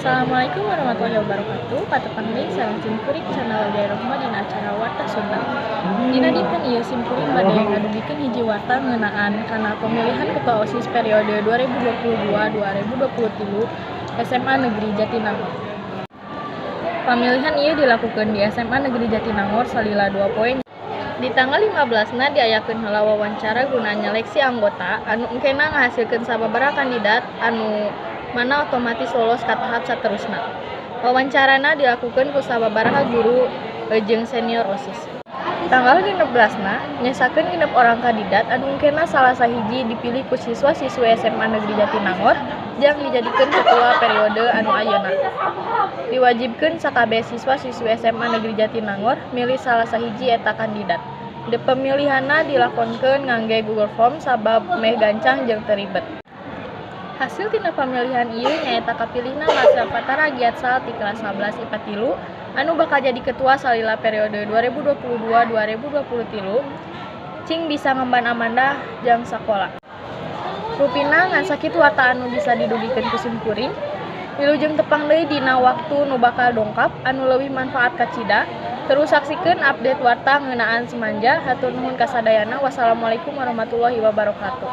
Assalamualaikum warahmatullahi wabarakatuh. Patepang deui sareng simkuring, Channel Jaya Rohma, dina acara Warta Sunda. Dina dinten ieu simkuring bade ngadugikeun hiji warta ngeunaan kana pemilihan Ketua OSIS periode 2022-2023 SMA Negeri Jatinangor. Pamilihan ieu dilakukeun di SMA Negeri Jatinangor salila 2 poe. Di tanggal 15 na diayakeun heula wawancara guna nyeleksi anggota anu engkena ngahasilkeun sababaraha kandidat anu mana otomatis lolos ka tahap saterusna. Wawancarana dilakukeun ku sababaraha guru jeung senior OSIS. Tanggal 16 na nyesakeun 6 orang kandidat anu engkena salah sahiji dipilih ku siswa-siswi SMA Negeri Jatinangor jang dijadikeun ketua periode anu ayeuna. Diwajibkeun sakabeh siswa-siswi SMA Negeri Jatinangor milih salah sahiji eta kandidat. Pemilihanna dilakonkeun ngangge Google Form sabab meh gancang jeung teu ribet. Hasil tina pamilihan ieu nyaeta kapilihna Marcel Fatara Giatsal ti kelas 11 IPA 3 anu bakal jadi ketua salila periode 2022-2023 cing bisa ngemban amanah jang sakola. Rupina ngan sakitu warta anu bisa didugikeun ku simkuring. Wilujeng tepang deui dina waktu nu bakal dongkap anu leuwih manfaat kacida. Terus saksikeun update warta ngeunaan Smanja. Hatur nuhun kasadayana. Wassalamualaikum warahmatullahi wabarakatuh.